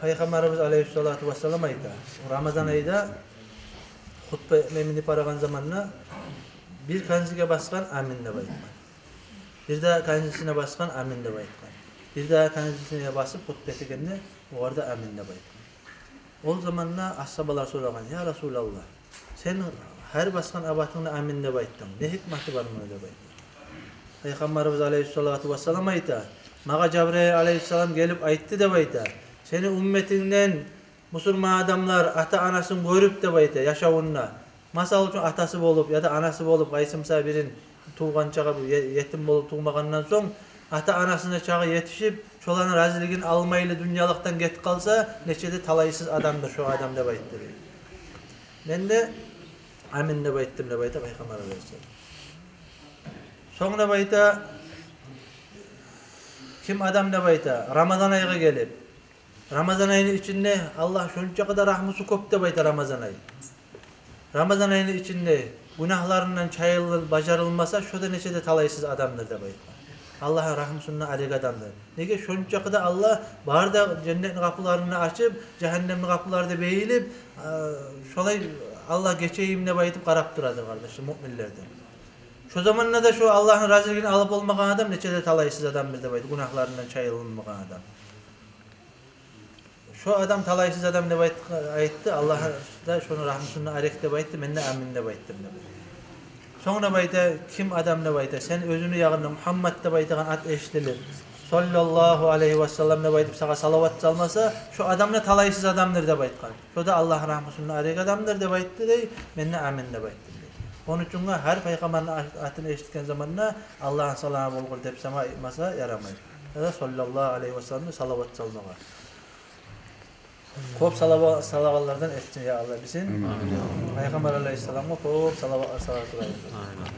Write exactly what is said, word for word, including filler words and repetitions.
Пайхаммарыбыз алайгьиссалату вассалам айта, Рамазан айда хутба этме минип барагъан заманда бир канзиге басгъан, амин деп айтгъан. Бир дагъы канзисине басгъан, амин деп айтгъан. Бир дагъы канзисине басып хутба этегенде, огъар да амин деп айтгъан. Ол заманда асгьабалар сорагъан: «Я Расулаллагь, сен гьар басгъан абатынгда амин деп айтдынг. Не гьикматы бар муну?» — деп айтгъан. Пайхаммарыбыз алайгьиссалату вассалам айта: «Магъа Жабрайыл алайгьиссалам гелип айтды, — деп айта, — сени умметингден бусурман адамлар ата-анасын гёрюп, — деп айта, — яшавунда, масал учун, атасы болуп яда анасы болуп, къайсы буса бирин тувгъан чагъы, бу е-, етим болуп тувмагъандан сонг, ата-анасына чагъы етишип, шоланы разилигин алмайлы дюньялыкъдан гетип къалса, нече де талайсыз адамдыр шо адам», — деп айтды дей. Мен де «Амин» деп айтдым деп айта Пайхаммар алайгьиссалам. Сонг деп айта, ким адам деп айта, Рамазан айгъа гелип, Рамазан айны ичинде, Аллагь шончакъы да рагьмусу кёп деп айта Рамазан ай. Рамазан айны ичинде гюнагьларындан чайылып бажарылмаса, шо да нече де талайсыз адамдыр деп айта. Аллагьны рагьмусундан арек адамдыр. Неге? Шончакъы да Аллагь бары да женнетни къапуларын да ачып, жагьаннемни къапулары да бегилип, а, шолай Аллагь гечейим деп айтып къарап турадыр, къардашлар, муъминлерден. Шо заманда да шо Аллагьны разилигин алып болмагъан адам нече де талайсыз адамдыр деп айта, гюнагьларындан чайылынмагъан адам. Шо адам талайсыз адам деп айт-, айтды, Аллагь да шону рагьмусундан арек деп айтды, мен де амин деп айтдым деп. Сонг деп айта, ким адам деп айта, сен оьзюню ягъында Мугьаммад деп айтагъан ат эшитилип, саллаллагьу алайгьи ва саллам деп айтып, сагъа салават салмаса, шо адам да талайсыз адамдыр деп айтгъан. Шо да Аллагьны рагьмусундан арек адамдыр деп айтды дей, мен де амин деп айтдым дей. Ону учун гьар пайхаммарны ат-, атын эшитген заманда Аллагьны саламы болгъур деп сама айтмаса ярамай. Яда саллаллагьу алайгьи ва саллам деп салават салмагъа. Кёп салава-, салагъанлардан этсин, я Аллагь, бизин. Амин. Пайхаммар алайгьиссаламгъа кёп салаватлар сала турайыкъ. Амин.